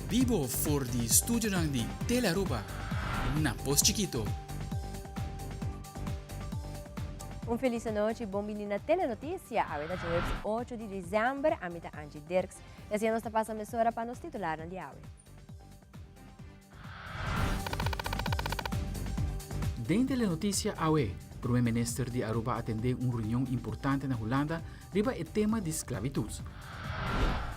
bibo for di studionan di Telearuba na Pos Chikito. Un feliz anochi y bon bini na Telenoticia. Awe ta djaweps 8 di december. Ami ta Angie Dirks. Y asina nos ta pasa mesora pa nos titularnan di awe. Den Telenoticia awe, Prome Minister di Aruba atende un reunion importante na Hulanda riba e tema di sclavitud.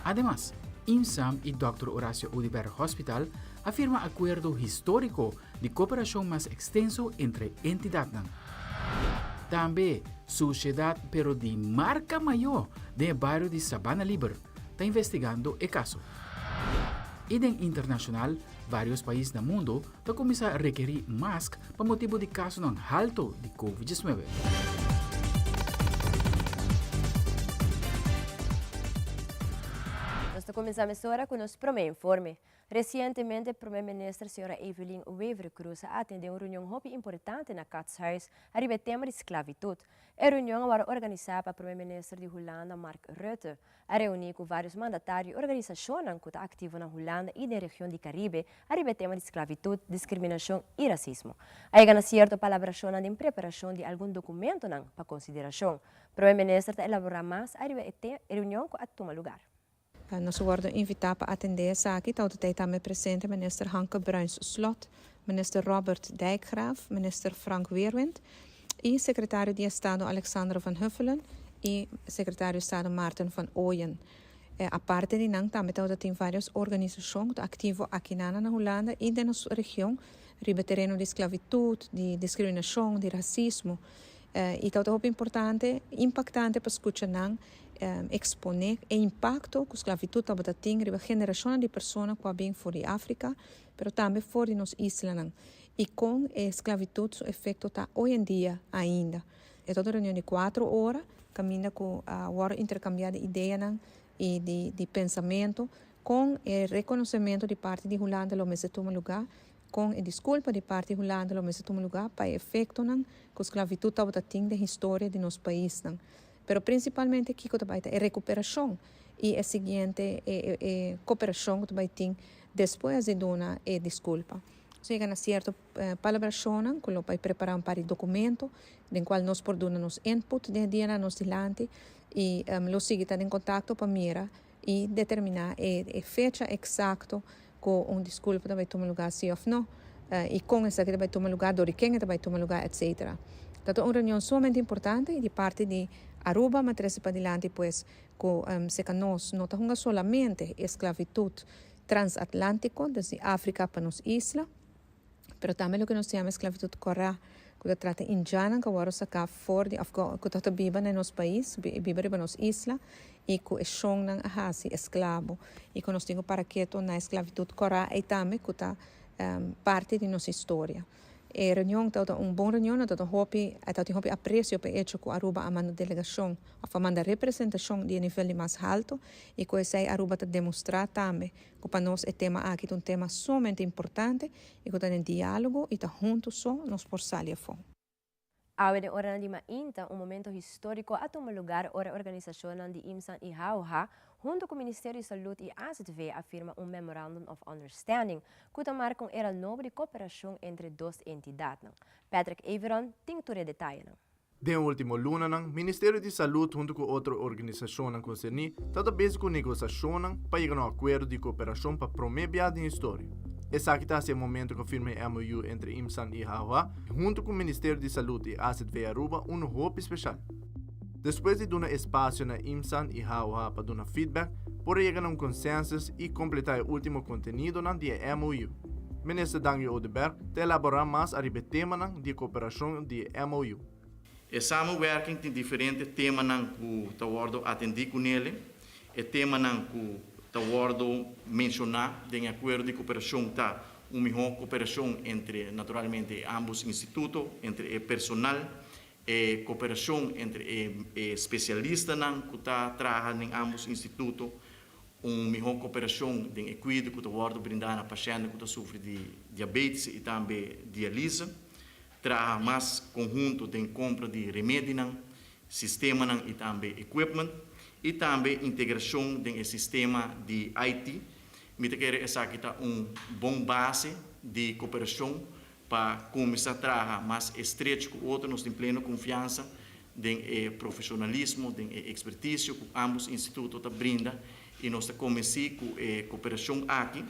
Ademas, IMSAM y Dòkter Horacio Oduber Hospital a firma acuerdo historico di cooperacion mas extenso entre entidadnan. Tambe, Sociedad pero di marca mayo den e bario di Sabana Liber ta investigando e caso. Y den internacional, varios pais na mundo ta cuminsa rekeri mask pa motibo di casonan halto di Covid 19. Nos ta cuminsa mesora cu nos prome informe. Recientemente Prome Minister Sra. Evelyn Wever-Croes a atende un reunion hopi importante na Catshuis ariba e tema di sclavitud. E reunion a wòrdu organisá pa Prome Minister di Hulanda Mark Rutte. A reuní ku vários mandatario i organisashonnan ku ta aktivo na Hulanda i den region di Karibe ariba e tema di sklavitut, diskriminashon i rasismo. A yega na sierto palabrashonnan den preparashon di algun dokumentonan pa konsiderashon. Prome Minister ta elaborá mas ariba e reunion ku a tuma lugar. Nos a wordo invita pa atende esaki, ta otro tambe presente Minister Hanke Bruins Slot, Minister Robert Dijkgraaf, Minister Frank Weerwind y Secretario di Estado Alexandra van Huffelen y Secretario di Estado Maarten van Ooyen. Aparte di nan tambe ta tin varios organisacion cu ta activo akinan na Hulanda y den nos region riba e tereno di sclavitud, di discriminacion, di racismo. Y ta hopi importante, impactante pa scucha nan eksponé e impakto ku sklavitud tabata tin riba generashonnan di persona ku a bin for di Afrika, pero tambe for di nos islanan, i kon e sklavitud su efekto ta oy en dia ainda. E tabata un reunion di kuatro ora kaminda ku a wòrdu interkambiá di ideanan i di di pensamentu kon e rekonosementu di parti di Hulanda lo mester tuma lugá, kon e diskulpa di parti Hulanda lo mester tuma lugá pa e efektonan ku sklavitud tabata tin den historia di nos paisnan. Pero principalmente kico ta bay ta e recuperacion y e siguiente e e cooperacion cu ta bay tin despues di duna e disculpa. Nos a yega na cierto palabracionnan cu lo bay prepara un par di documento den cual nos por duna nos input den e dianan nos dilanti y lo sigui ta den contacto pa mira y determina e e fecha exacto cu un disculpa ta bay tuma lugar si of no y con esaki ta bay tuma lugar, door di ken e ta bay tuma lugar etc. Ta ta un reunion sumamente importante y di parti di Aruba ma trece padilanti pues cu seca nos no ta hunga solamente e sclavitud transatlantico desde Africa pa nos isla, pero tambe loke nos ta yama esclavitud corá, cu ta trata indiannan cu a wòrdu sacá for di of cu ta biba na nos pais, biba riba nos isla, y cu e shonnan a haci esclabo, y cu nos tin cu para keto na esclavitud corá ey tambe cu ta parti di nos historia. E reunion tabata un bon reunion, no tabata hopi, a tabatin hopi aprecio pa e hecho cu Aruba a manda delegacion of a manda representacion di e nivel di mas halto, y cu esey Aruba ta demostra tambe ku pa nos e tema aki ta un tema sumamente importante i ku ta den diálogo i ta huntu so nos por sali afó. Awe den oranan di mainta un momento históriko a tuma lugar ora organisashonnan di IMSAN i HOH huntu ku Ministerio di Salud i AZV a firma un Memorandum of Understanding ku ta marka un era nobo di koperashon entre dos entidatnan. Patrick Everon tin tur e detayenan. Den ultimo lunanan, Ministerio di Salud huntu ku otro organisashonnan konserní ta ta bezig ku negosiashonnan pa yega na un akuerdo di kooperashon pa promé bia den historia. Esaki ta hasi e momento ku firma e MOU entre IMSAN i HOH huntu ku Ministerio di Salud i AZV Aruba unu hopi speshal. Despues di duna espasio na IMSAN i HOH pa duna feedback, por a yega na un konsensus i kompletá e ultimo kontenidonan di e MOU. Minister Dangui Oduber ta elaborá mas ariba e temanan di e kooperashon di e MOU. E samenwerking tin diferente temanan ku ta wòrdu atendí kunele. E temanan ku ta wòrdu menshoná den e akuerdo di kooperashon ta un mihó kooperashon entre naturalmente e ámbos instituto, entre e personal, e kooperashon entre e spesialistanan ku ta traha den ámbos instituto, Un mihó koperashon den e kuido ku ta wòrdu brindá na pashèntnan ku ta sufri di diabetes i tambe dialise. Traha mas konhunto den kompra di remedinan, sistemanan i tambe equipment. I tambe integrashon den e sistema di IT. Mi ta kere esaki ta un bon base di koperashon pa kuminsá traha mas estrech ku otro. Nos tin pleno konfiansa den e profeshonalismo, den e ekspertisio ku ámbos instituto ta brinda i nos ta konvensí ku e koperashon aki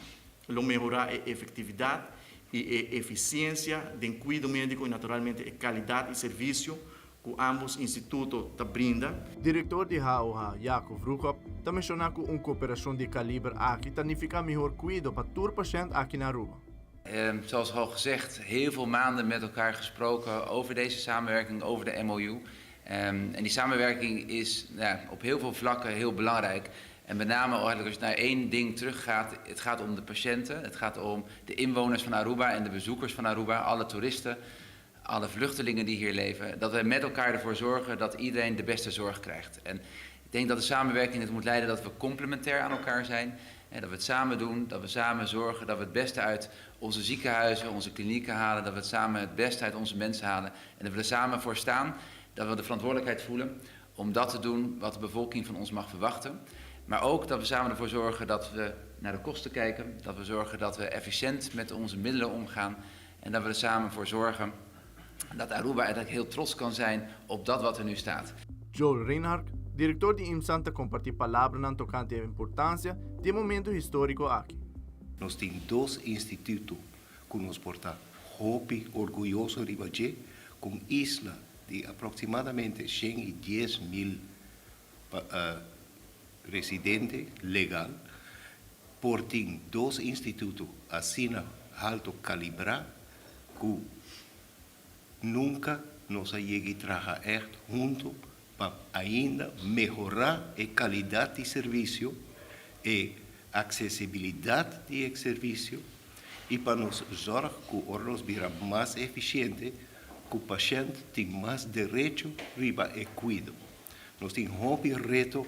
lo mehorá e efektividat i e efisiensia den kuido médiko i naturalmente e kalidat i servisio ku ámbos instituto ta brinda. Direktor di HOH, Jaco Vroegop, ta menshoná ku un koperashon di e kaliber aki ta nifiká mihor kuido pa tur pashènt aki na Aruba. Zoals al gezegd, heel veel maanden met elkaar gesproken over deze samenwerking, over de MOU. En die samenwerking is ja, op heel veel vlakken heel belangrijk. En met name eigenlijk als je naar één ding teruggaat, het gaat om de patiënten, het gaat om de inwoners van Aruba en de bezoekers van Aruba, alle toeristen, alle vluchtelingen die hier leven. Dat wij met elkaar ervoor zorgen dat iedereen de beste zorg krijgt. En ik denk dat de samenwerking het moet leiden dat we complementair aan elkaar zijn. En dat we het samen doen, dat we samen zorgen dat we het beste uit onze ziekenhuizen, onze klinieken halen. Dat we het samen het beste uit onze mensen halen. En dat we er samen voor staan, dat we de verantwoordelijkheid voelen om dat te doen wat de bevolking van ons mag verwachten. Maar ook dat we samen ervoor zorgen dat we naar de kosten kijken. Dat we zorgen dat we efficiënt met onze middelen omgaan. En dat we er samen voor zorgen dat Aruba eigenlijk heel trots kan zijn op dat wat er nu staat. Joel Reinhardt, director di IMSAN ta comparti palabranan tocante e importancia di e momento historico aki. Nos tin dos instituto cu nos por ta hopi orguyoso riba dje, cu un isla di aproximadamente 110.000 residente legal por tin dos instituto asina halto calibrá cu nunca nos a yega y traha echt hunto pa ainda mehorá e calidad di servicio, e accesibilidad di e servicio y pa nos zorg cu ora nos bira mas eficiente cu pashent tin mas derecho riba e cuido. Nos tin hopi reto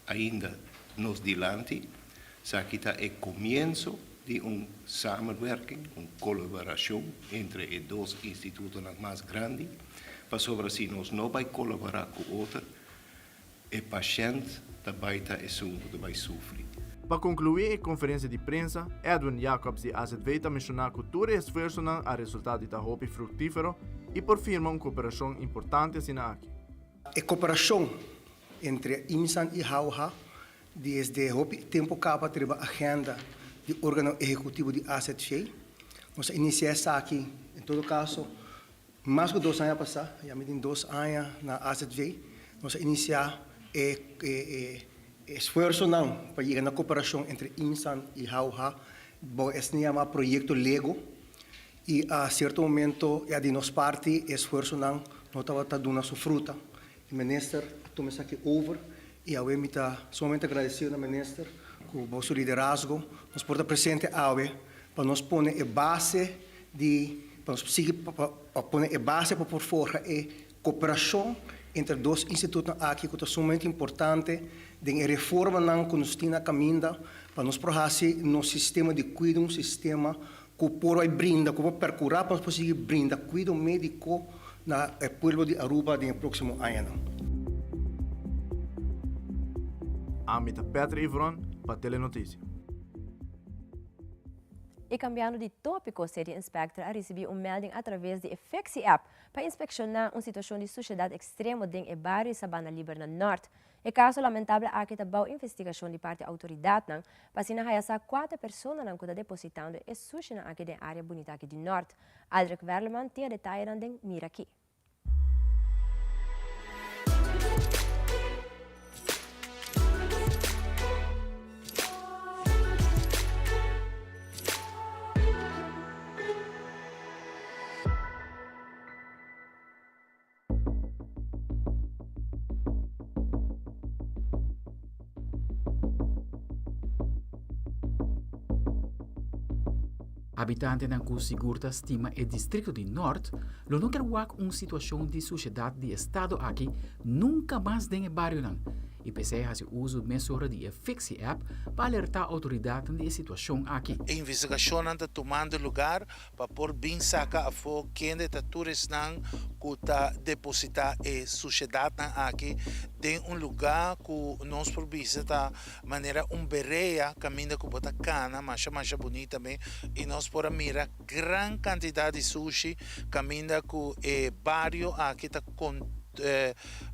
ainda nos dilanti. Esaki ta e comienso di un samenwerking, un colaboracion entre e dos institutonan mas grandi, pasobra si nos no bay colabora cu otro, e pashent ta bay ta esun cu ta bay sufri. Pa conclui e conferencia di prensa, Edwin Jacobs di AZV ta menciona cu tur e esfuerzonan a resulta di ta hopi fructifero y por firma un cooperacion importante asina aki. E koperashon entre IMSAN i HOH desde hopi tempu kaba ta riba agenda di organo ehekutivo di AZV. Nos a inisiá esaki en todo kaso mas ku dos aña pasá, ya mi tin dos aña na AZV. Nos a inisiá e esfuersonan pa yega na koperashon entre IMSAN i HOH bou esnan yama Proyekto Lego. I a sierto momento ya di nos parti e esfuersonan no tabata duna su fruta. E minister a tuma esaki over i awe mi ta sumamente agradecido na minister ku bo su liderazgo nos por ta presente awe pa nos pone e base di pa nos sigui pa pone e base pa por forha e koperashon entre dos institutonan aki ku ta sumamente importante den e reformanan ku nos tin na kaminda pa nos por hasi nos sistema di kuido un sistema Ku por bai brinda, ku por perkurá pa nos por sigui brinda kuido médiko na e pueblo di Aruba den e próksimo añanan. Ami ta Petr Ivron pa Telenoticia. I kambiando di tópiko, City Inspector a risibí un melding atraves di e Fixi App pa inspekshoná un situashon di sushedat ekstremo den e bario di Sabana Liber na Nort. E kaso lamentable aki ta bou investigashon di parti outoridatnan pa asina haya sa kua ta e personanan ku ta depositando e sushinan aki den área bunita aki di Nort. Aldrich Werleman tin e detayenan den Mira Aki. Habitantenan ku sigur ta stima e distrikto di Nort lo no ker wak un situashon di sushedat di estado aki nunka mas den e barionan. i p'esei a hasi uso mesora di e Fixi app pa alertá outoridatnan di e situashon aki. E investigashonnan ta tumando lugar pa por bin saka afó kende ta tur esnan ku ta depositá e sushedatnan aki den un lugá ku nos por bisa ta manera un berea kaminda ku bo ta kana masha masha bunita me i nos por a mira gran kantidat di sushi kaminda ku e bario aki ta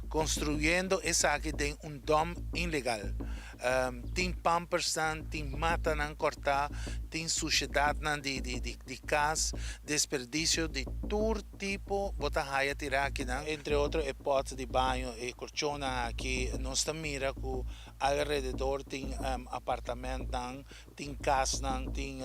konstruyendo esaki den un dòm ilegal. Tin pampersnan, tin matanan kòrtá, tin sushedatnan di kas, desperdisio di tur tipo bo ta haya tirá akinan. Entre otro e pòt di baño, e korchonnan aki. Nos ta mira ku alrededor tin apartamentnan, tin kasnan, tin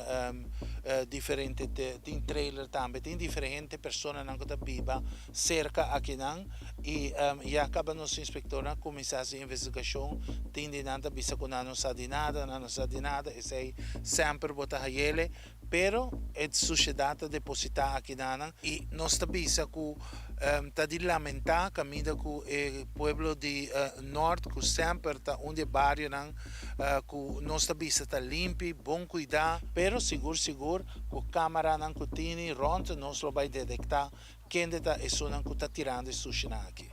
diferente, tin trailer tambe, tin diferente personanan ku ta biba serka akinan i ya kaba nos inspektornan a kuminsá hasi investigashon, tin di nan ta bisa ku nan no sa di nada, nan no sa di nada, esei semper bo ta hayele, pero e sushedat ta depositá akinanan i nos ta bisa ku ta di lamentá kaminda ku e pueblo di Nort ku semper ta un di e barionan ku nos ta bisa ta limpi, bon kuidá, pero sigur sigur ku kamaranan ku tini rònt nos lo bai detektá kende ta esunnan ku ta tirando e sushinan aki.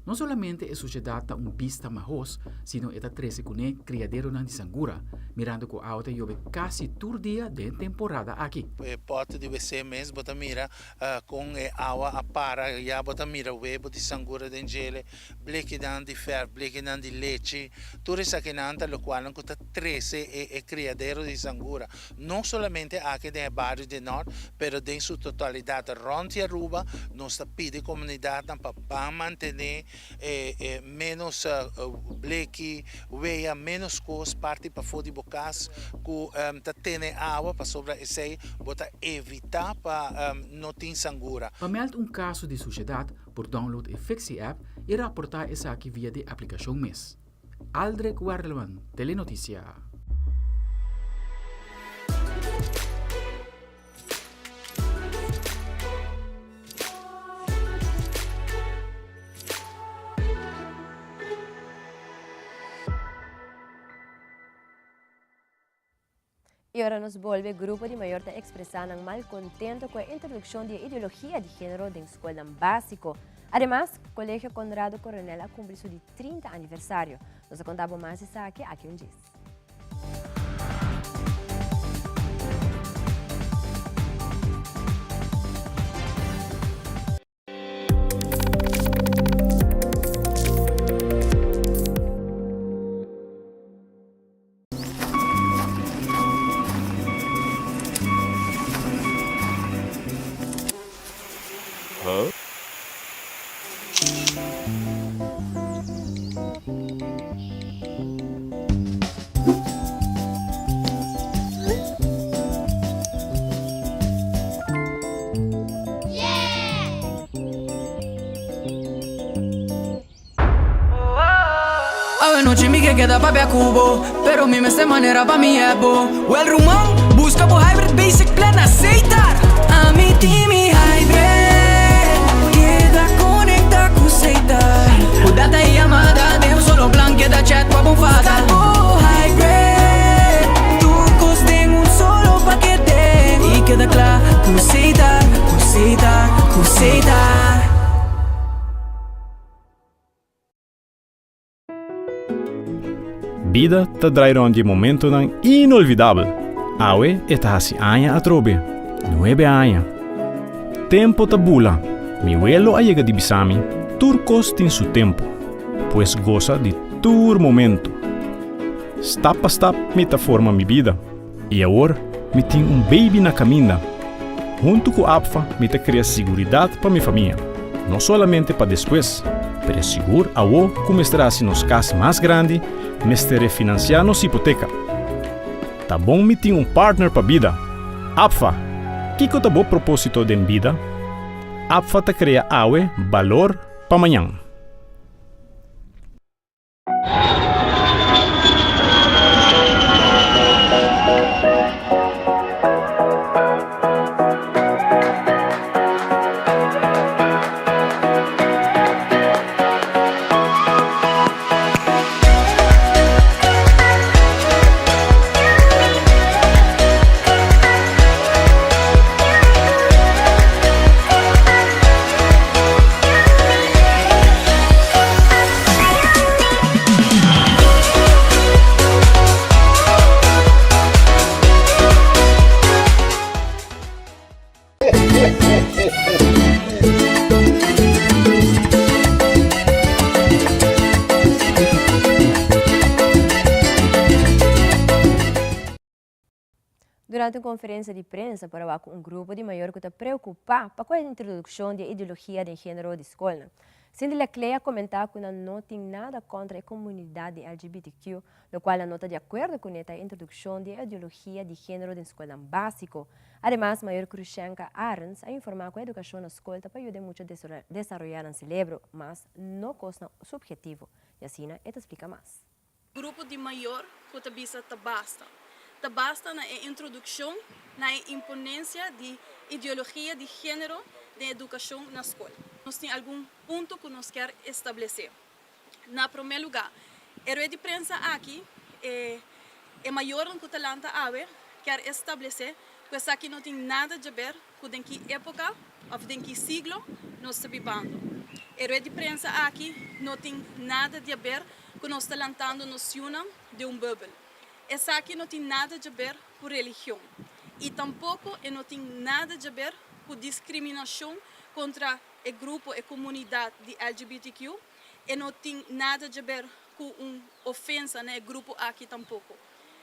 No solamente e sushedat ta un bista mahos, sino e ta trese kuné kriaderonan di sangura, mirando ku awa ta yobe kasi tur dia den temporada aki. E pòt di wc mes bo ta mira kon e awa a para, ya bo ta mira webo di sangura den djele, Blekinan di fèrf, blekinan di lechi, tur esakinan ta lokualnan ku ta trese e e kriadero di sangura, no solamente aki den e bario di Nort, pero den su totalidat rònt di Aruba. Nos ta pidi komunidatnan pa ban mantené e e ménos bleki, wea, ménos kos parti pafó di bo kas ku ta tene awa, pasobra esei bo ta evitá pa no tin sangura. Pa mèld un kaso di sushedat, Por download e Fixi app i raportá esaki via di aplikashon mes. Aldrich Werleman, Telenoticia. Y ora nos bolbe, grupo di mayor ta expresa nan malcontento cu e introduccion di e ideologia di genero den scolnan basico. Ademas, Colegio Conrado Coronel a cumpli su di 30 aniversario. Nos ta conta bo mas esaki aki un djis. Awe nochi mi ke keda papia ku bo Pero mi mester manera pa mi ebo Wel ruman, buska bo hybrid basic plan na Setar Ami tin mi hybrid Keda konekta ku Setar Ku data i yamada den un solo plan Keda chat pa bo fada Buska bo hybrid Tur kos den un solo pakete I keda kla ku Setar, ku Setar, ku Setar. Bida ta drai rond di e momentonan inolvidabel. Awe e ta hasi aña atrobe. Nuebe aña. Tempo ta bula. Mi welo a yega di bisa mi, tur kos tin su tempo. Pues gosa di tur momento. Stap pa stap mi ta forma mi bida. I awor mi tin un baby na kaminda. Huntu ku APFA mi ta krea siguridat pa mi famia, no solamente pa despues, pero sigur awo ku mester hasi nos kas mas grandi, mester refinansiá nos hipoteka. Ta bon mi tin un partner pa bida. APFA! Kiko ta bo propósito den bida? APFA ta krea awe balor pa mañan. Durante un conferencia di prensa por a wak un grupo di mayor cu ta preocupa pa cu e introduccion di ideologia di genero den scol. Cindy Leclea a comenta cu nan no tin nada contra e comunidad di LGBTQ, locual nan no ta di acuerdo cu e introduccion di ideologia di genero den scol basico. Ademas, mayor Krushenka Arens a informa cu e educacion na scol ta pa yuda mucha desaroya nan cerebro, mas no cos subhetivo. Y asina, e ta splica mas. Grupo di mayor cu ta bisa ta basta. Ta basta na e introduccion, na e imponencia di ideologia di genero den educacion na scol. Nos tin algun punto cu nos kier establece. Na prome lugar, e rueda di prensa aki, e mayor cu ta lanta awe, kier establece cu esaki no tin nada di haber cu den ki epoca of den ki siglo nos ta bibando. E rueda di prensa aki no tin nada di haber cu nos ta lantando nos den un bubbel. Esaki no tin nada di haber cu religion. Y tampoco e no tin nada di haber cu discriminacion contra e grupo y comunidad di LGBTQ. E no tin nada di haber cu un ofensa na e grupo aki tampoco.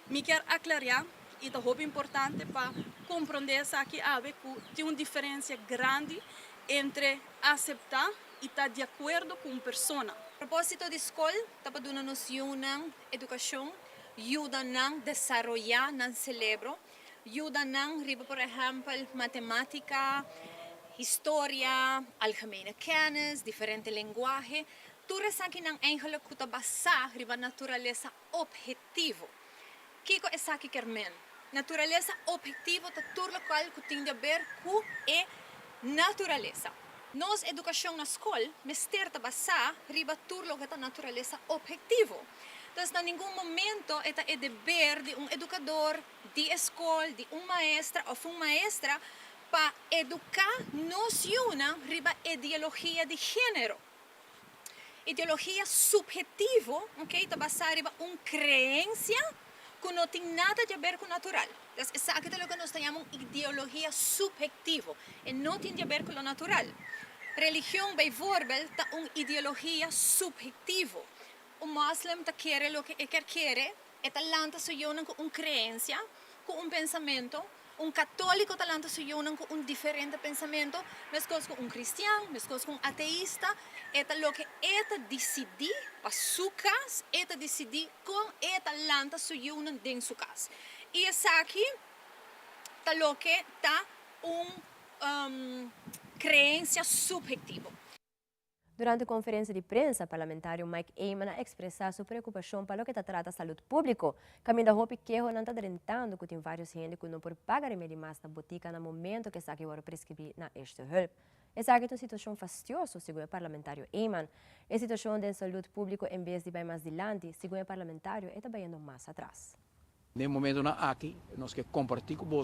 Mi kier aclara, y ta hopi importante pa comprende esaki awe, cu tin un diferencia grandi entre acepta y ta di acuerdo cu un persona. Proposito di scol, ta pa duna nos educacion, yuda nan desaroya nan cerebro, yuda nan riba, por ehempel, matematica, historia, algemene kennis, diferente lenguahe. Tur esakinan eigenlijk ta basa riba naturalesa objetivo. Kico esaki kiermen? Naturalesa objetivo ta tur loke cu tin di haber cu e naturalesa. Nos educacion na scol mester ta basa riba tur loke ta naturalesa objetivo. Anto, na ningun momento e ta e deber di un educador, di scol, di un maestra of un maestra pa educa nos riba ideologia di genero. Ideologia subhetivo, ok, ta basa riba un creencia cu no tin nada di haber cu natural. Anto, esaki ta loke nos ta yama ideologia subhetivo y no tin di haber cu lo natural. Religion, bijvoorbeeld, ta un ideologia subhetivo. Un moslim ta kere loke e kier kere, e ta lanta su yiunan cu un creencia, cu un pensamento. Un catolico ta lanta su yiunan cu un diferente pensamento, mescos cu un cristian, mescos cu un ateista, e ta loke e ta dicidi pa su cas, e ta dicidi con e ta lanta su yiunan den su cas. Y esaki ta loke ta un creencia subhetivo. Durante e conferencia di prensa, parlamentario Mike Eman a expresa su preocupacion pa loke ta trata salud publico. Caminda hopi keho nan ta drentando cu tin varios hende cu no por paga remedi mas na botica na momento cu esaki wordo prescribi na Eerste Hulp. Esaki ta un situacion fastioso, segun e parlamentario Eman. E situacion di salud publico en bes di bay mas dilanti, segun e parlamentario, ta bayendo mas atras. Na e momentonan aki, nos kier comparti cu bo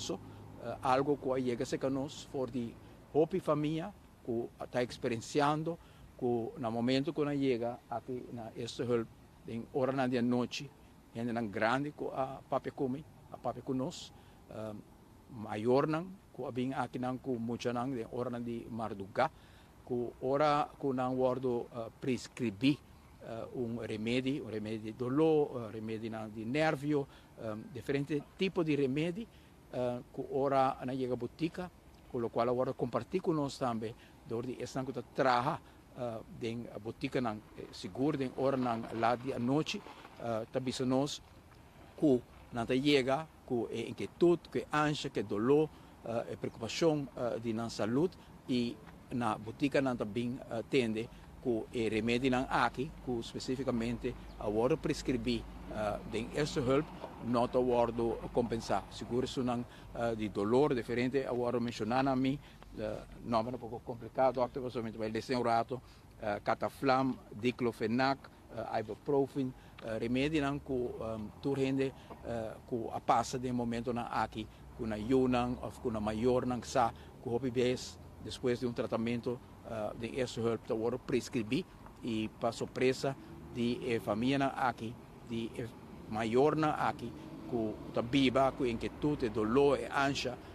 algo cu a yega serca nos for di hopi famia cu ta experienciando cu na momento cu nan yega aki na Eerste Hulp den ora di anochi, hendenan grandi cu a papia cu mi, a papia cu nos, mayornan cu a bin akinan cu muchanan den ora di marduga, cu ora cu nan wordo prescribi un remedi di dolor, remedi di nervio, diferente tipo di remedi, cu ora nan yega botica, cu locual a wordo comparti cu nos tambe, door di esnan cu ta traha den boticanan, sigur den oranan laat di anochi, ta bisa nos cu nan ta yega cu e inquietud, cu e ansha, cu e dolor, e preocupacion di nan salud y na boticanan ta bin tende cu e remedinan aki, cu specificamente a wordo prescribi den Eerste Hulp, no ta wordo compensa. Sigur esunnan di dolor diferente a wordo menciona na mi, nomber un poco complica, doctor, solamente bay lesa un rato, Cataflam, diclofenac, ibuprofen, remedinan cu tur hende cu a pasa den momentonan aki cu nan yiunan of cu nan mayornan sa cu hopi bes despues di un tratamento di Eerste Hulp ta wordo prescribi y pa sorpresa di e famianan aki, di e mayornan aki cu ta biba cu inquietud, e dolor, e ansha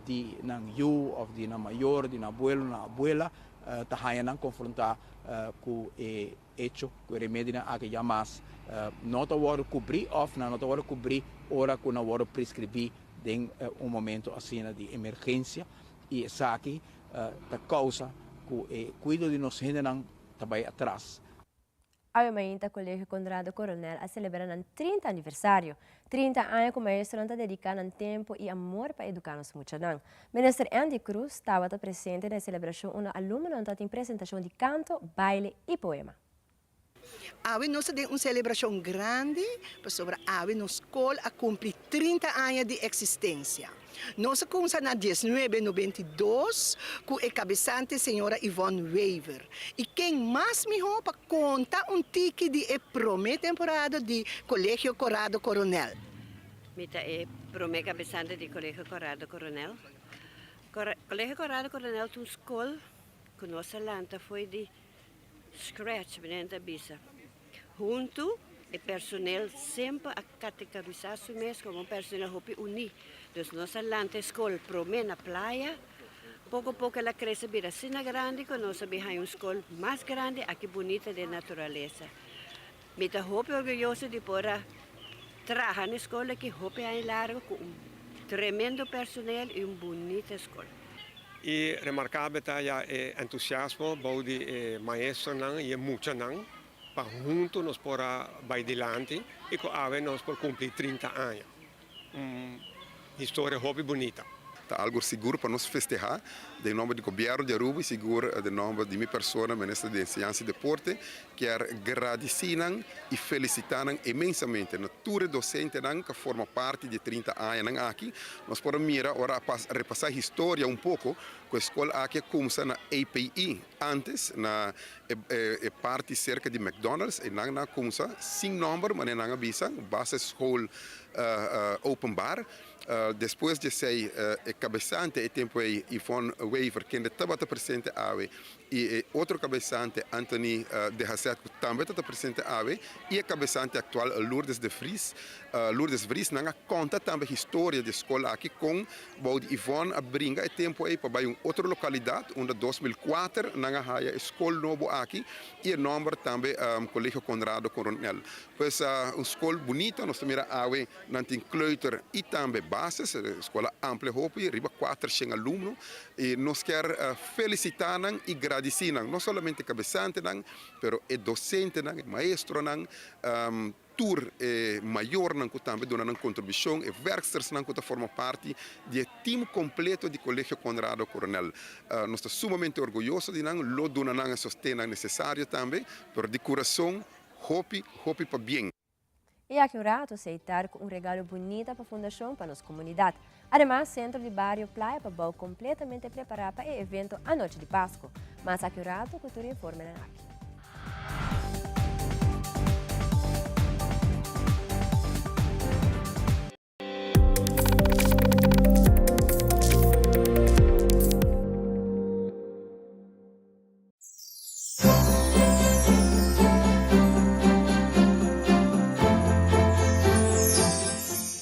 di nan yiu of di nan mayor, di nan abuelo, nan abuela, ta haya nan confronta cu e hecho cu e remedinan aki ya mas no ta wordo cubri of no ta wordo cubri ora cu nan wordo prescribi. den un momento asina di emergensia i esaki ta kousa ku e kuido di nos hendenan ta bai atras. Awe mainta Colegio Conrado Coronel a celebra nan 30 aniversario. 30 aña cu maestronan ta dedica nan tempo y amor pa educa nos muchanan. Minister Endy Croes tabata presente na e celebracion unda alumnonan ta tin presentacion di canto, baile y poema. Awe nos ta den un celebracion grandi pasobra awe nos scol a cumpli 30 aña di existencia. Nos a cuminsa na diesnuebe nobenta i dos cu e cabesante señora Yvonne Wever. Y ken mas miho pa conta un tiki di e prome temporada di Colegio Corrado Coronel. Mi ta e prome cabesante di Colegio Corrado Coronel. Colegio Corrado Coronel ta un scol cu nos a lanta fo'i di Scratch, meneer ta bisa. Huntu, e personel semper a kategorisá su mes komo un personel hopi uní. Dus nos a lanta e skol promé na playa. Poko poko el a krese bira asina grandi ku nos a bin haña un skol mas grandi aki bunita den naturalesa. Mi ta hopi orguyoso di por a traha na e skol aki hopi aña largu ku un tremendo personel i un bunita skol. E remarkabel ta ya e entusiasmo bou di e maestronan i e muchanan pa huntu nos por a bai dilanti i ku awe nos por kumpli 30 aña. Un historia hopi bunita. Ta algo sigur pa nos festeha den nomber di Gobierno di Aruba y sigur den nomber di mi persona Minister di Enseñansa y Deporte kier gradici nan y felicita nan inmensamente na tur e docentenan cu a forma parti di e 30 añanan aki. Nos por a mira ora a repasa historia un poco cu e scol aki a cumsa na API antes na e parti cerca di McDonald's y nan a cumsa sin nomber manera nan a bisa basisschool openbaar. Despues di esei e cabesante e tempo ei Yvonne Wever kende tabata presente awe i e otro kabesante Anthony de Haseth ku tambe ta ta presente awe i e kabesante aktual Lourdes de Vries. Lourdes Vries nan a konta tambe historia di e skol aki kon bou di Yvonne a bringa e tempu ei pa bai un otro lokalidat unda 2004 nan a haya e skol nobo aki i e nòmber tambe Colegio Conrado Coronel. Pues un skol bunita nos ta mira awe Nan tin kleuter y tambe basis, escuela amplio hopi, riba 400 alumno. Y nos kier felicita nan y gradici nan, no solamente cabesantenan, pero e docentenan, e maestronan, tur e mayornan cu tambe duna nan contribucion, e werkstersnan cu ta forma parti di e team completo di Colegio Conrado Coronel. Nos ta sumamente orguyoso di nan, lo duna nan e sostennan necesario tambe, pero di curason hopi, hopi pabien. I aki un rato Seitar ku un regalo bunita pa Fundashon pa nos komunidat. Ademas Sentro di Bario Playa Pabou kompletamente prepará pa e evento Anochi di Pasku. Mas aki un rato ku tur e informenan aki.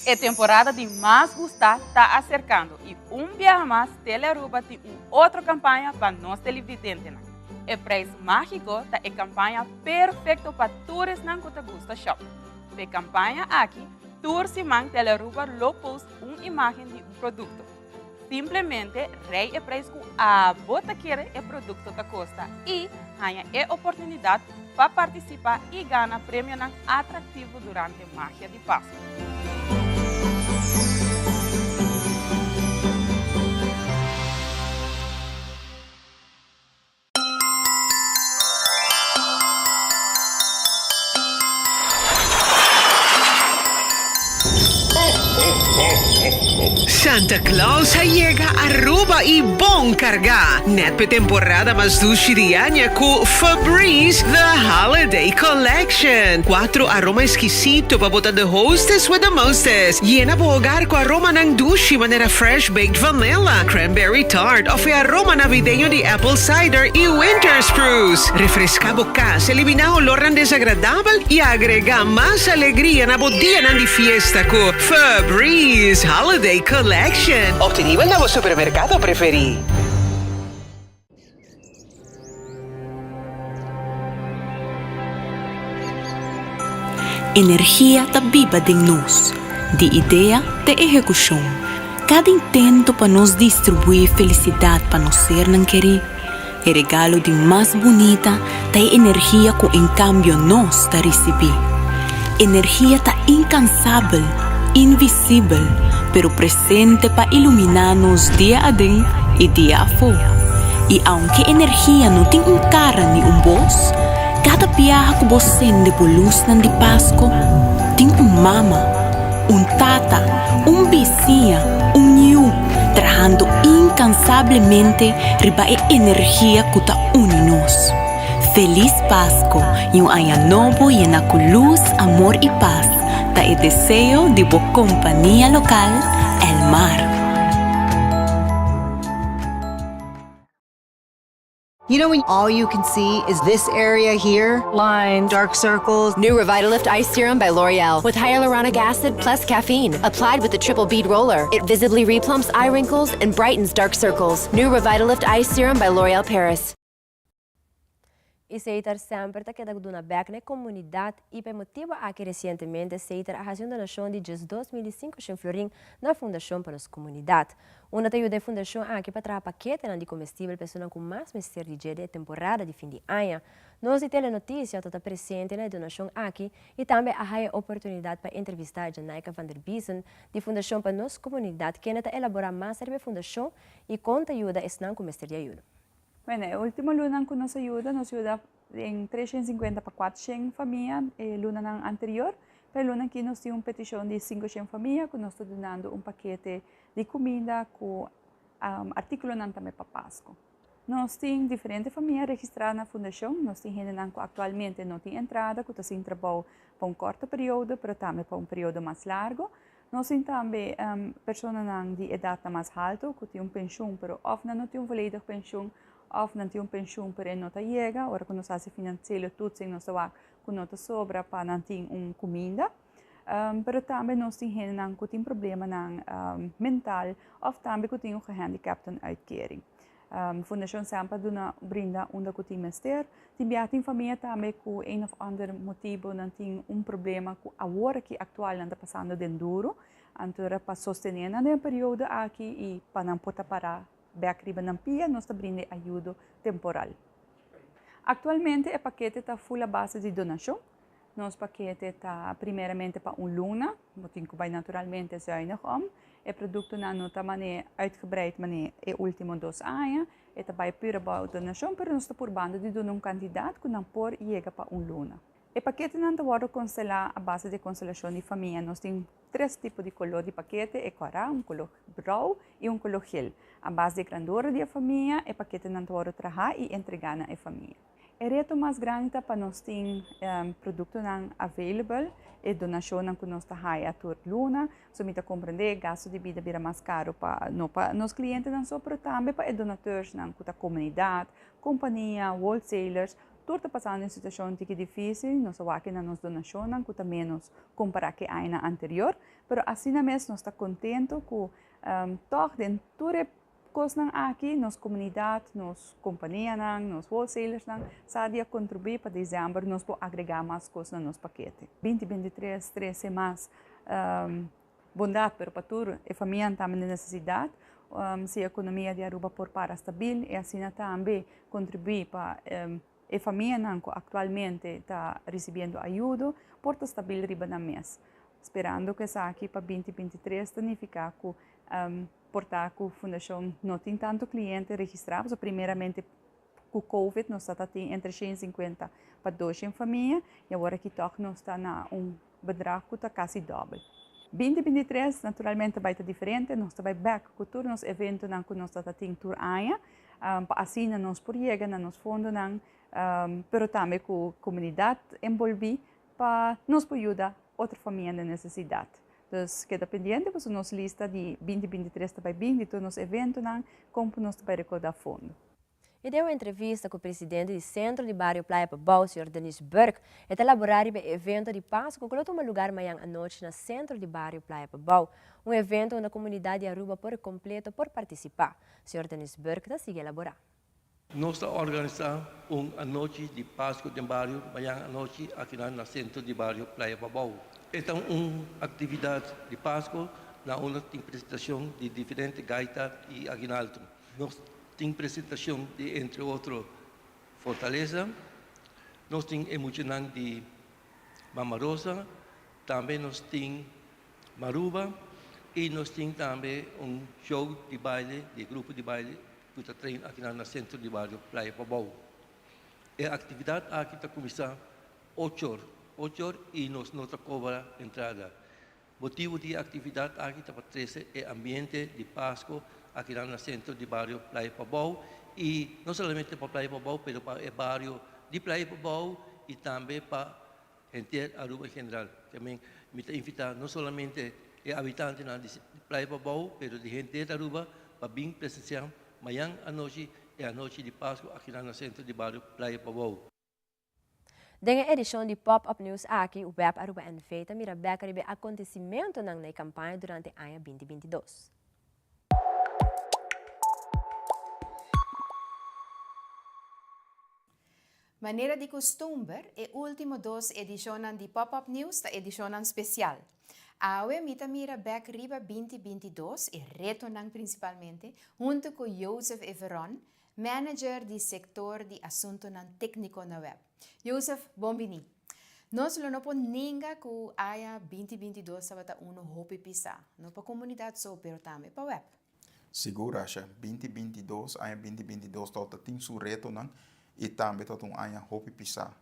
E temporada di mas gustá ta aserkando i un biaha mas Telearuba tin un otro kampaña pa nos televidentenan. E Prijs Mágiko ta e kampaña perfekto pa tur esnan ku ta gusta shòp. P'e kampaña aki, tur siman Telearuba lo post un imágen di un produkto. Simplemente rei e prijs ku abo ta kere e produkto ta kosta i haña e oportunidat pa partisipá i gana premionan atraktivo durante Magia di Pasku. Santa Claus a yega Aruba y bon carga! Net p'e temporada mas dushi di aña cu Febreze The Holiday Collection. Cuatro aroma exquisito pa bo ta the hostess with the mostest. Yena bo hogar cu aromanan dushi manera fresh baked vanilla, cranberry tart of e aroma navideño di apple cider y winter spruce. Refresca bo cas, elimina olornan desagradabel y agrega mas alegria na bo dianan di fiesta cu Febreze Holiday Collection. Obtenibel na bo supermercado preferi. Energia ta biba den nos, di idea te ehekushon. Kada intento pa nos distribuí felisidat pa nos sernan kerí, e regalo di mas bunita ta e energia ku en kambio nos ta risibí. Energia ta inkansabel, invisibel, pero presente pa iluminá nos dia aden i dia afó. I aunke energia no tin un kara ni un bos, kada biaha ku bo sende bo lusnan di Pasko, tin un mama, Un tata, un bisiña, un yu, trahando inkansablemente riba e energia ku ta uni nos. Felis Pasko i un aña nobo yena ku lus, amor i pas ta e deseo di bo kompania lokal Elmar. You know when all you can see is this area here? Lines, dark circles. New Revitalift Ice Serum by L'Oreal with hyaluronic acid plus caffeine. Applied with the triple bead roller. It visibly replumps eye wrinkles and brightens dark circles. New Revitalift Ice Serum by L'Oreal Paris. I Setar semper ta keda duna bek na e komunidat i pa e motibu aki resientemente Setar a hasi un donashon di djes 2500 florin na Fundashon pa nos Komunidat. Unda ta yuda e fundashon aki pa traha paketenan di komestibel pa esunnan ku mas mester di dje den e temporada di fin di aña. Nos di Telenotisia ta ta presente na e donashon aki i tambe a haya e oportunidat pa entrevistá Janaika van der Biesen di Fundashon pa Nos Komunidat kende ta elaborá mas riba e fundashon i kon ta yuda esnan ku mester di ayuda. Bueno, e ultimo lunanan ku nos a yuda, nos yuda den 350 pa 400 famia e lunanan anterior, pero e luna aki nos tin un petishon di 500 famia ku nos ta dunando un pakete di kuminda ku artíkulonan tambe pa Pasku. Nos tin diferente famia registrá na fundashon, nos tin hendenan ku aktualmente no tin entrada, ku ta sin trabou pa un kòrto periodo, pero tambe pa un periodo mas largu. Nos tin tambe personanan di edatnan mas haltu ku tin un penshun, pero òf nan no tin un voledig penshun òf nan tin un penshun pero e no ta yega. Ora ku nos hasi finansiële toetsing nos ta wak ku no ta sobra pa nan tin un kuminda. Pero tambe nos tin hendenan ku tin problemanan mental òf tambe ku tin un gehandicaptenuitkering. Fundashon semper a duna brinda unda ku tin mester. Tin bia tin famia tambe ku een òf ander motibu nan tin un problema ku awor aki aktual nan ta pasando den duru. Anto ora pa sostené nan den e periodo aki i pa nan por ta para bèk riba nan pia nos ta brinda e ayudo temporal. Aktualmente e pakete ta ful a base di donashon. Nos pakete ta primeramente pa un luna, bo tin ku bai naturalmente zuinig om. E produktonan no ta mane uitgebreid mane e ultimo dos aña, e ta bai pura bou donashon, pero nos ta purbando di duna un kantidat ku nan por yega pa un luna. E paketenan ta wòrdu konstelá a base di konstelashon di famia. Nos tin tres tipo di koló di pakete, e kòrá, un koló brou i un koló gel. A base di e grandura di e famia, e paketenan ta wòrdu trahá i entregá na e famia. E reto mas grandi ta pa nos tin produktonan available, e donashonnan ku nos ta haya tur luna. So mi ta komprendé e gasto di bida bira mas karu pa no pa nos klientenan so, pero tambe pa e donateursnan ku ta komunidat, kompania, wholesalers, tur ta pasando un situashon tiki difísil. Nos a wak na nos donashonnan ku ta ménos kompará ku e añanan anterior, pero asina mes nos ta kontentu ku tòg den tur e Kosnan aki nos komunidat, nos kompanianan, nos wholesalersnan sa di a kontribuí pa desèmber nos por agregá mas kos na nos pakete. 2023 trese mas bondat pero pa tur e famianan tambe den nesesidat. Si ekonomia di Aruba por para stabil i asina tambe kontribuí pa e famianan ku aktualmente ta risibiendo ayudo por ta stabil riba nan mes. Sperando ku esaki pa 2023 ta nifiká ku Por ta ku fundashon no tin tantu kliente registrá, pasobra primeramente ku covid nos ta tin entre 150 pa 200 famia i awor aki tòg nos ta na un bedrag ku ta kasi dòbel. 2023 naturalmente bai ta diferente, nos ta bai bèk ku tur nos eventonan ku nos ta tin tur aña pa asina nos por yega na nos fondonan pero tambe ku komunidat enbolbí pa nos por yuda otro famia den nesesidat. Dus keda pendiente pasobra nos lista di 2023 ta bai bin di tur nos eventonan kon ku nos ta bai rekoudá fondo. E den un entrevista ku presidente di Sentro di Bario Playa Pabou, señor Denis Burke, e ta laborá riba e evento di Pasku ku lo tuma lugar mañan anochi na Sentro di Bario Playa Pabou, un evento unda komunidat di Aruba por kompleto por partisipá. Señor Denis Burke ta sigui elaborá. Nos ta organisá un anochi di Pasku den bario mañan anochi akinan na sentro di bario Playa Pabou. E ta un aktividat di Pasku. Na unda tin presentashon di diferente gaita i aguinaldo. Nos tin presentashon di entre otro Fortaleza, nos tin e muchanan di Mama Rosa, tambe nos tin Maruba i nos tin tambe un show di baile di e grupo di baile ku ta train akinan na Sentro di Bario Playa Pabou. E aktividat aki ta kuminsá ocho or, ocho or i nos no ta kobra entrada. Motibu di e aktividat aki ta pa trese e ambiente di Pasko akinan na sentro di bario Playa Pabou i no solamente pa Playa Pabou pero pa e bario di Playa Pabou i tambe pa henter Aruba en general. También mi ta invitá no solamente e habitantenan di Playa Pabou pero di henter Aruba pa bin presensiá mañan anochi e anochi di Pasko akinan na sentro di bario Playa Pabou. Den e edishon di Pop Up News aki, Web Aruba NV ta mira bek riba e akontesimentonan na e kampaña durante aña 2022. Manera di kustumber, e último dos edishonnan di Pop Up News ta edishonnan spesial. Awe mi ta mira bek riba 2022, e retonan prinsipalmente, huntu ku Joseph Everon, Manager di sektor di asuntunan tékniko na web. Joseph, bon bini. Nos lo no por nenga ku aña 2022 tabata unu hopi pisá, no pa komunidat so, pero tambe pa web. Sigur, Asha. 2022, aña 2022 tabata tin su retonan i tambe tabata un aña hopi pisá.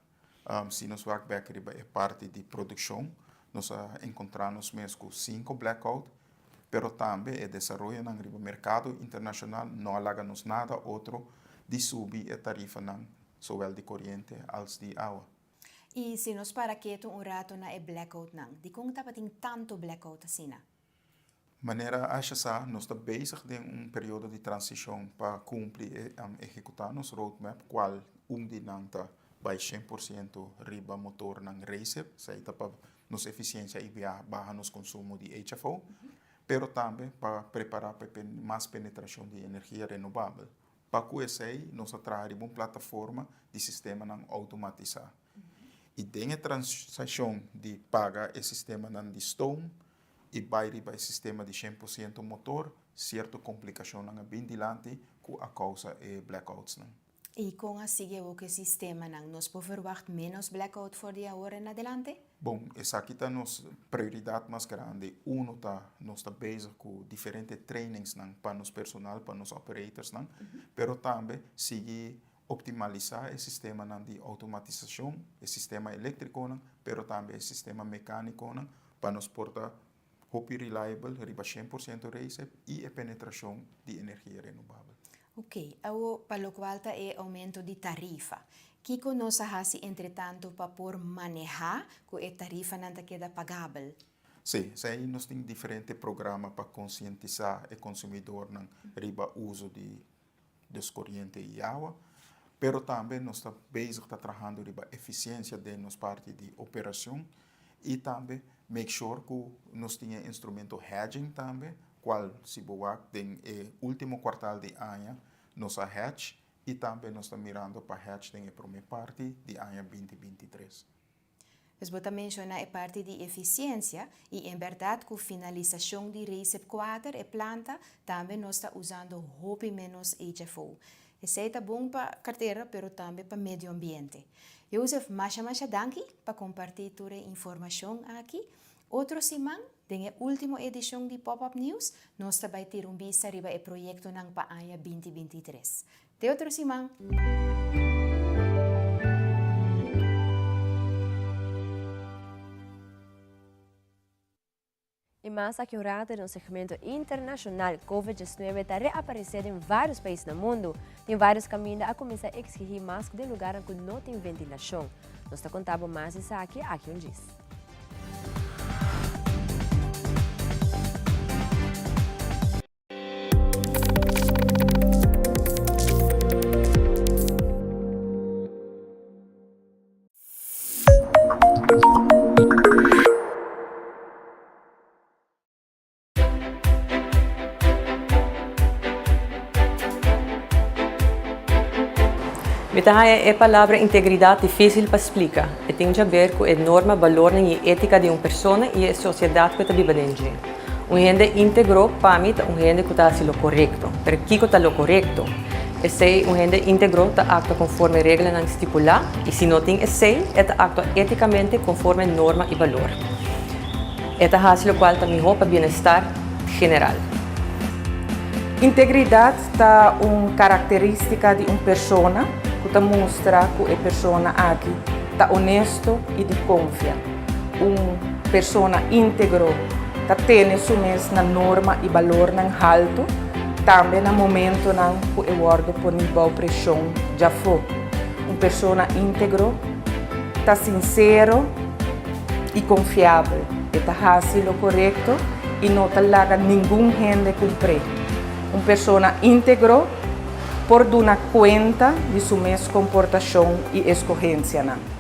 Si nos wak bek riba e parti di produkshon, nos a enkontrá nos mes ku sinku blackout, pero tambe e desaroyonan riba merkado internashonal no a laga nos nada otro di subi e tarifanan zowel di koriente als di awa. I si nos para ketu un rato na e blackoutnan, dikon tabatin tantu blackout asina? Manera Asha sa, nos ta bezig den un periodo di transishon pa kumpli e ehekutá nos roadmap, kual un di nan ta bai 100% riba motornan Recip, esei ta pa nos efisiensia i baha nos konsumo di HFO, pero tambe pa prepará pa e mas penetrashon di energia renobabel. Pa ku esei nos a traha riba un plataforma di sistemanan outomatisá. I den e transishon di paga e sistemanan di stoom i bai riba e sistema di 100% motor, sierto komplikashonnan a bin dilanti ku a kousa e blackoutsnan. I kon a sigui awor ku e sistemanan? Nos por verwagt ménos blackout for di awor en adelante? Bon, esaki ta nos prioridat mas grandi. Uno ta nos ta bezig ku diferente trainingsnan pa nos personal, pa nos operatorsnan, pero tambe sigui optimalisá e sistemanan di outomatisashon, e sistema eléktrikonan, pero tambe e sistema mekánikonan pa nos por ta hopi reliable riba 100% recep i e penetrashon di energia renobabel. Ok, awo pa lokual ta e oumento di tarifa, kiko nos a hasi entretantu pa por manehá ku e tarifanan ta keda pagabel? Sí, esei nos tin diferente programa pa konsientisá e konsumidornan riba uso di dus koriente i awa, pero tambe nos ta bezig ta trahando riba efisiensia den nos parti di operashon i tambe make sure ku nos tin e instrumento hedging tambe, kual si bo wak den e ultimo kuartal di aña nos a hedge i tambe nos ta mirando pa hedge den e prome parti di aña 2023. Pues bo ta menshoná e parti di efisiensia i en bèrdat ku finalisashon di Recip 4, e planta, tambe nos ta usando hopi ménos HFO. Esei ta bon pa kartera pero tambe pa medio ambiente. Joseph, masha masha danki pa kompartí tur e informashon aki. Otro siman, den e último edishon di Pop Up News, nos ta bai tira un bista riba e proyektonan pa aña 2023. Te otro siman! I mas aki un rato den un segmento internashonal, Covid 19 ta reaparesé den vários pais na mundu. Den vários kaminda a kuminsá eksigí mask den lugarnan ku no tin ventilashon. Nos ta konta bo mas esaki aki un djis. Mi ta haña e palabra integridat difísil pa splika. E tin djaber ku e norma, balornan i étika di un persona i e sosiedat ku e ta biba den dje. Un hende íntegro pa mi ta un hende ku ta hasi lo korekto. Pero kiko ta lo korekto? Esei, un hende íntegro ta aktua konforme reglanan stipulá i si no tin esei, e ta aktua étikamente konforme norma i balor. E ta hasi lokual ta mihó pa bienestar general. Integridat ta un karakterístika di un persona ku ta mustra ku e persona aki ta onesto i di konfia. Un persona íntegro ta tene su mes na norma i balornan haltu, tambe na momentonan ku e wòrdu poní bou preshon djafó. Un persona íntegro ta sinsero i konfiabel, e ta hasi lo korekto i no ta laga ningun hende kumpr'é. Un persona íntegro por duna kuenta di su mes komportashon i eskohensianan.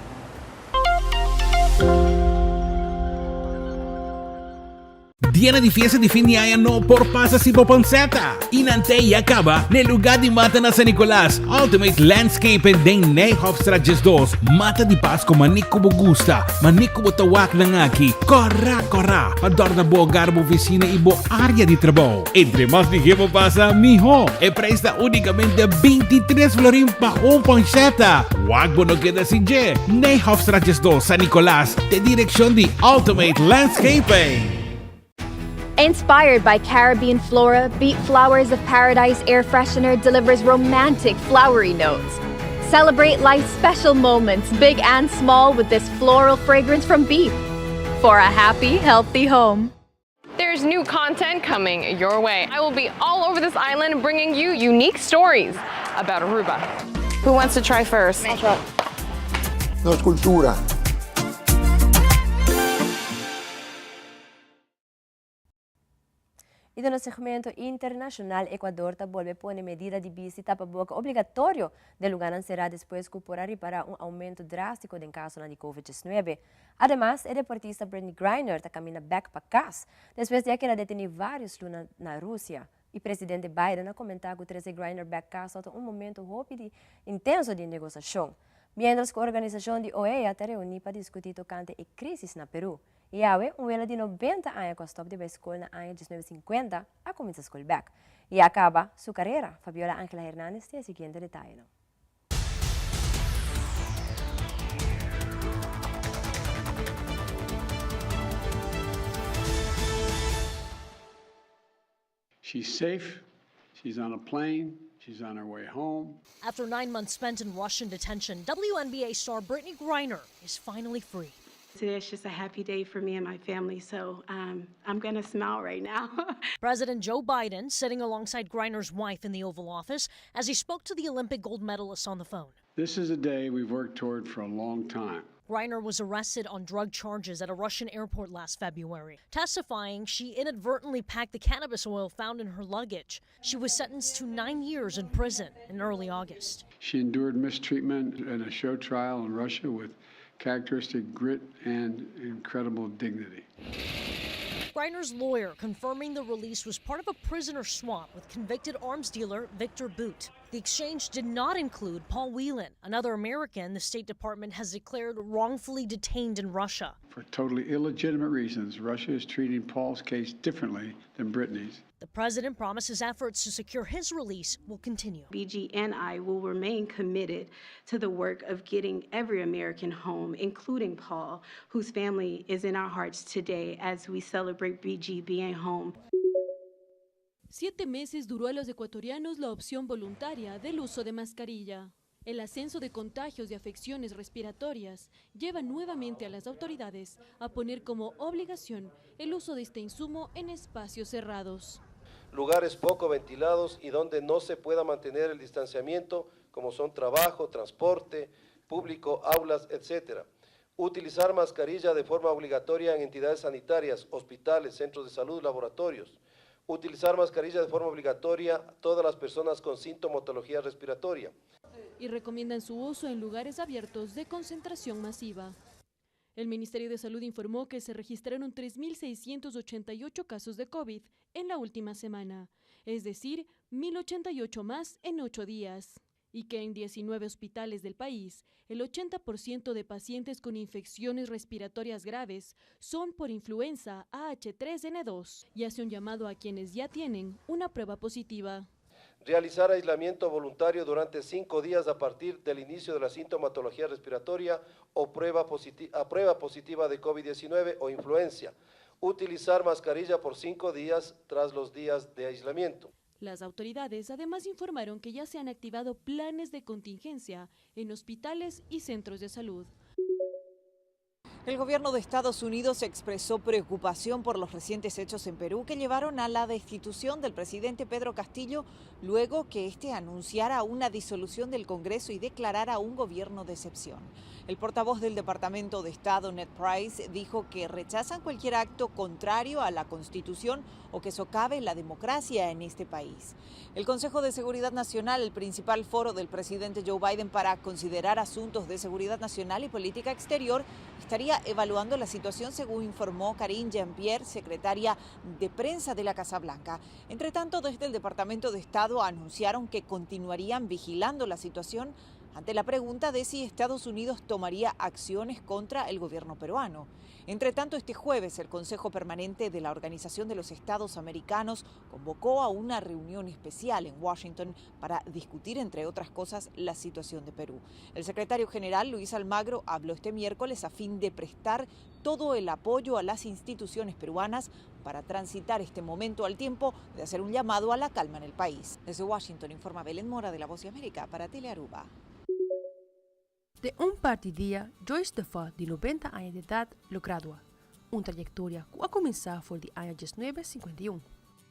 Dianan di fiesta di fin di aña no por pasa sin bo panceta! Y nan te ya caba n'e lugar di mata na San Nicolas, Ultimate Landscaping den Nijhofstraat 12. Mata di Pasco mane cu bo gusta, mane cu bo ta wak nan aki. Cora cora pa dorna bo hogar, bo oficina y bo area di trabou. Entre mas lihé bo pasa, mihó. E prijs ta unicamente 23 florin pa un panceta. Wak bo no keda sin dje. Nijhofstraat 12, San Nicolas, t'e direccion di Ultimate Landscaping. Inspired by Caribbean flora, Beat Flowers of Paradise air freshener delivers romantic flowery notes. Celebrate life's special moments, big and small, with this floral fragrance from Beep. For a happy, healthy home. There's new content coming your way. I will be all over this island bringing you unique stories about Aruba. Who wants to try first? I'll try. Nos cultura. Y den nos segmento internacional, Ecuador ta bolbe pone medida di bisti tapaboca obligatorio den lugarnan cera despues cu por a ripara un aumento drastico den casonan di Covid 19. Ademas, e deportista Brittney Griner ta camina bek pa cas, despues di a keda deteni varios luna na Rusia. Y presidente Biden a comenta cu trece Griner bek cas lo ta un momento hopi di intenso di negociacion. Mientras cu organisacion di OEA ta reuni pa discuti tocante e crisis na Peru. Y awe, un wela di 90 aña cu a stop di bay scol na aña 1950 a cuminsa scol bek. Y a caba su carera. Fabiola Angela Hernandez tin e siguiente detayenan. She's safe. She's on a plane. She's on her way home. After nine months spent in Russian detention, WNBA star Brittney Griner is finally free. Today is just a happy day for me and my family, so um, I'm going to smile right now. President Joe Biden sitting alongside Griner's wife in the Oval Office as he spoke to the Olympic gold medalist on the phone. This is a day we've worked toward for a long time. Griner was arrested on drug charges at a Russian airport last February, testifying she inadvertently packed the cannabis oil found in her luggage. She was sentenced to nine years in prison in early August. She endured mistreatment in a show trial in Russia with characteristic grit and incredible dignity. Griner's lawyer confirming the release was part of a prisoner swap with convicted arms dealer Victor Boot. The exchange did not include Paul Whelan, another American the State Department has declared wrongfully detained in Russia. For totally illegitimate reasons, Russia is treating Paul's case differently than Brittney's. The president promises efforts to secure his release will continue. BG and I will remain committed to the work of getting every American home, including Paul, whose family is in our hearts today as we celebrate BG being home. Siete meses duró a los ecuatorianos la opción voluntaria del uso de mascarilla. El ascenso de contagios de afecciones respiratorias lleva nuevamente a las autoridades a poner como obligación el uso de este insumo en espacios cerrados. Lugares poco ventilados y donde no se pueda mantener el distanciamiento, como son trabajo, transporte público, aulas, etc. Utilizar mascarilla de forma obligatoria en entidades sanitarias, hospitales, centros de salud, laboratorios. Utilizar mascarilla de forma obligatoria a todas las personas con sintomatología respiratoria. Y recomiendan su uso en lugares abiertos de concentración masiva. El Ministerio de Salud informó que se registraron 3.688 casos de COVID en la última semana, es decir, 1.088 más en ocho días. Y que en 19 hospitales del país, el 80% de pacientes con infecciones respiratorias graves son por influenza AH3N2 y hace un llamado a quienes ya tienen una prueba positiva. Realizar aislamiento voluntario durante cinco días a partir del inicio de la sintomatología respiratoria o prueba, a prueba positiva de COVID-19 o influencia. Utilizar mascarilla por cinco días tras los días de aislamiento. Las autoridades además informaron que ya se han activado planes de contingencia en hospitales y centros de salud. El gobierno de Estados Unidos expresó preocupación por los recientes hechos en Perú que llevaron a la destitución del presidente Pedro Castillo luego que éste anunciara una disolución del Congreso y declarara un gobierno de excepción. El portavoz del Departamento de Estado, Ned Price, dijo que rechazan cualquier acto contrario a la Constitución o que socave la democracia en este país. El Consejo de Seguridad Nacional, el principal foro del presidente Joe Biden para considerar asuntos de seguridad nacional y política exterior, estaría evaluando la situación, según informó Karine Jean-Pierre, secretaria de prensa de la Casa Blanca. Entre tanto, desde el Departamento de Estado anunciaron que continuarían vigilando la situación ante la pregunta de si Estados Unidos tomaría acciones contra el gobierno peruano. Entre tanto, este jueves el Consejo Permanente de la Organización de los Estados Americanos convocó a una reunión especial en Washington para discutir, entre otras cosas, la situación de Perú. El secretario general Luis Almagro habló este miércoles a fin de prestar todo el apoyo a las instituciones peruanas para transitar este momento al tiempo de hacer un llamado a la calma en el país. Desde Washington informa Belén Mora de La Voz de América para Telearuba. Den un par di dia, Joyce Defoe di 90 aña di edat lo gradua, un trayektoria ku a kuminsá for di aña 1951.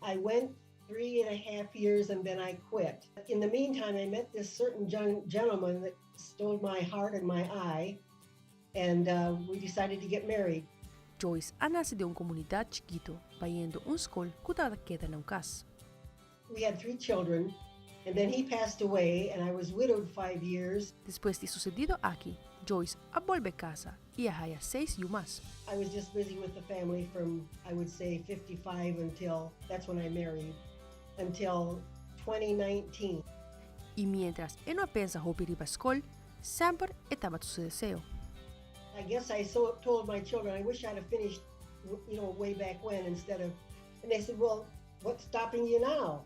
I went three and a half years and then I quit. In the meantime, I met this certain gentleman that stole my heart and my eye, and uh, we decided to get married. Joyce a nase den un komunidat chikitu bayendo un skol ku tabata keda na un kas. We had three children, and then he passed away, and I was widowed five years. Despues di susedido aki, Joyce a bolbe kasa i a haya seis yu mas. I was just busy with the family from, I would say, 55 until, that's when I married, until 2019. I mientras e no a pensa hopi riba skol, semper e tabata su deseo. I guess I so told my children I wish I'd have finished, you know, way back when instead of, and they said, well, what's stopping you now?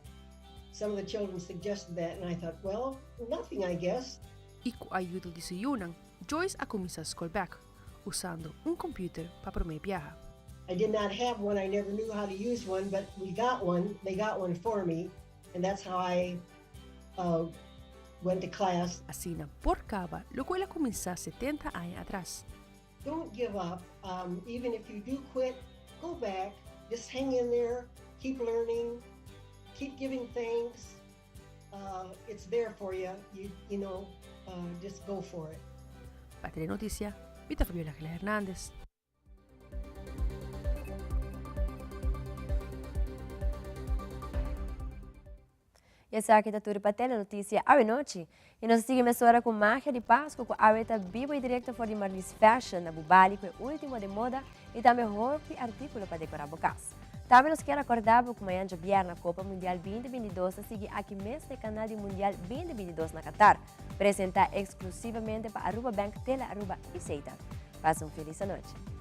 Some of the children suggested that, and I thought, well, nothing, I guess. I ku ayudo di su yunan, Joyce a kuminsá skol bèk, usando un kòmpiuter pa promé biaha. I did not have one, I never knew how to use one, but we got one, they got one for me, and that's how I uh, went to class. Asina por kaba loke el a kuminsá setenta aña atras. Don't give up, um, even if you do quit, go back, just hang in there, keep learning, keep giving thanks. Uh, it's there for you, you, you know, uh, just go for it. Pa Telenoticia, mi ta Fabiola Angela Hernandez. Y esaki ta tur pa Telenoticia awe nochi. Y nos ta sigui mesora cu Magia di Pasco cu awe ta bibo y directo for di Marlies Fashion na Bubali cu e ultimo den moda y tambe hopi articulo pa decora bo cas. Tambe nos kier acorda bo cu mañan djabierna Copa Mundial 2022 ta sigui aki mes na e canal di Mundial 2022 na Qatar, presenta exclusivamente pa Aruba Bank, Tele Aruba y Seitan. Pasa un feliz anochi.